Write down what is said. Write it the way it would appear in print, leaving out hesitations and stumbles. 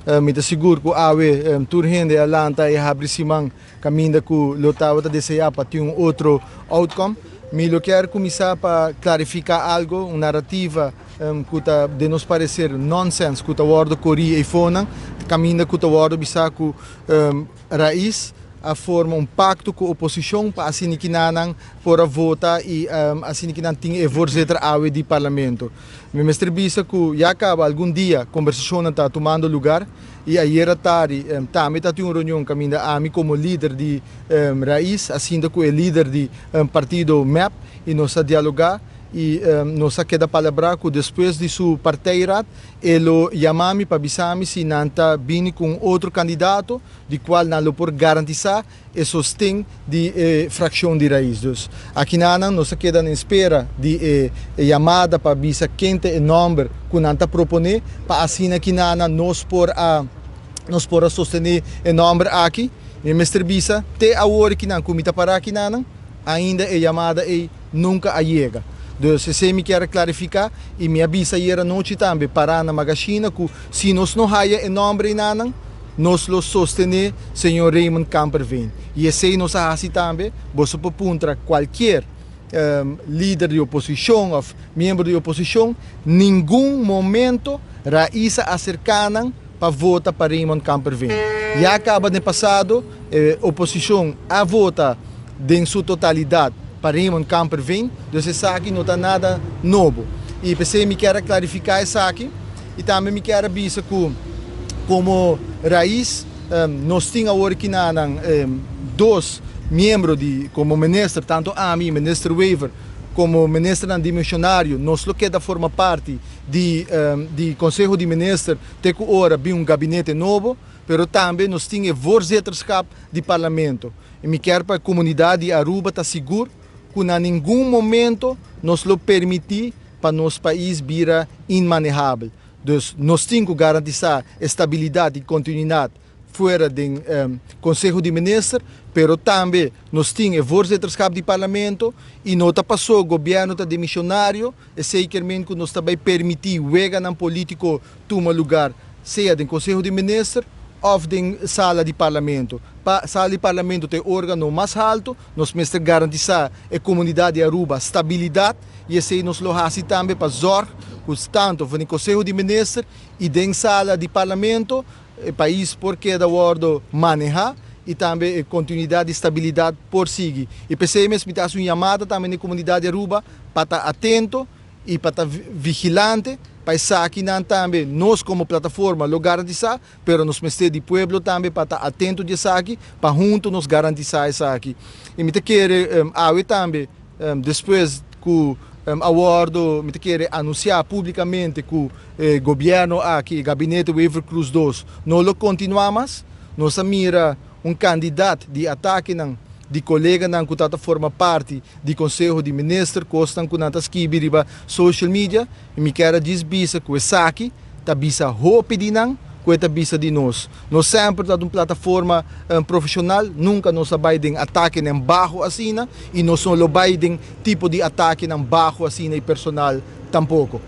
Mi ta sigur ku awe tur hende a lanta i habri siman kaminda ku lo tabata deseá pa tin un otro outcome. Mi lo kier kuminsá pa klarifiká algu, un narativa ku ta den nos pareser nonsens ku ta wòrdu korí eifonan, kaminda ku ta wòrdu bisá ku Raiz a forma un pakto ku oposishon pa asina ki nan por a vota i asina ki nan tin e voorzitter awe di parlamento. Mi mester bisa ku ya kaba algun dia kombersashonnan ta tumando lugar i ayera tardi tambe ta tin un reunion kaminda ami komo lider di Raiz a sinta ku e lider di partido mep i nos a dialogá i nos a keda palabrá ku despues di su partijraad e lo yama mi pa bisa mi si nan ta bini ku un otro kandidato di kual nan lo por garantisá e sosten di e frakshon di Raiz. Dus akinanan nos a keda na espera di e yamada pa bisa ken ta e nòmber ku nan ta proponé pa asina kinanan nos por a nos por a sostené e nòmber aki. Mi mester bisa te awor kinan ku mi ta pará kinanan ainda e yamada ei nunka a yega. Dus esei mi kier a klarifiká i mi a bisa ayer anochi tambe pará na Magashina ku si nos no haya e nòmber einanan, nos lo sostené señor Raymond Kamperveen. I esei nos a hasi tambe. Boso por puntra kualkier lider di oposishon òf miembro di oposishon, ningun momento Raiz a aserká nan pa vota pa Raymond Kamperveen. Ya kaba den pasado e oposishon a vota den su totalidat pa Raymond Kamperveen, dus esaki no ta nada nobo. I p'esei mi kier a klarifiká esaki i tambe mi kier a bisa ku komo Raiz nos tin awor kinanan dos miembro di komo minister, tantu ami i minister Wever komo ministernan dimisionario, nos lo keda forma parti di di Konseho di Minister te ku ora bin un gabinete nobo, pero tambe nos tin e voorzitterschap di Parlamento. I mi kier pa e komunidat di Aruba ta sigur ku na ningun momento nos lo permití pa nos pais bira inmanehabel. Dus nos tin ku garantisá e stabilidat i kontinuidat fuera den Konseho di Minister, pero tambe nos tin e voorzitterschap di Parlamento i no ta pasó gobièrnu ta demisionario, esei kier men ku nos ta bai permití weganan polítiko tuma lugar sea den Konseho di Minister òf den sala di Parlamento. Pa sala di Parlamento ta e órgano mas haltu, nos mester garantisá e komunidat di Aruba stabilidat i esei nos lo hasi tambe pa zòrg ku tantu for den Konseho di Minister i den sala di Parlamento e pais por keda wòrdu manehá i tambe e kontinuidat di stabilidat por sigui. I p'esei mes mi ta hasi un yamada tambe na e komunidat di Aruba pa ta atento i pa ta vigilante pa esakinan tambe nos komo plataforma lo garantisá, pero nos mester di pueblo tambe pa ta atento di esaki pa huntu nos garantisá esaki. I mi ta kere awe tambe despues ku a wòrdu mi ta kere anunsiá públikamente ku e gobièrnu aki, e gabinete Wever-Croes dos no lo kontinuá mas, nos a mira un kandidat di atakenan di koleganan ku ta ta forma parti di Konseho di Minister, kosnan ku nan ta skibi riba social media, i mi kier a djis bisa ku esaki ta bisa hopi di nan ku e ta bisa di nos. Nos semper ta un plataforma profeshonal, nunka nos a bai den atakenan baho asina i nos no lo bai den tipo di atakenan baho asina i personal tampoko.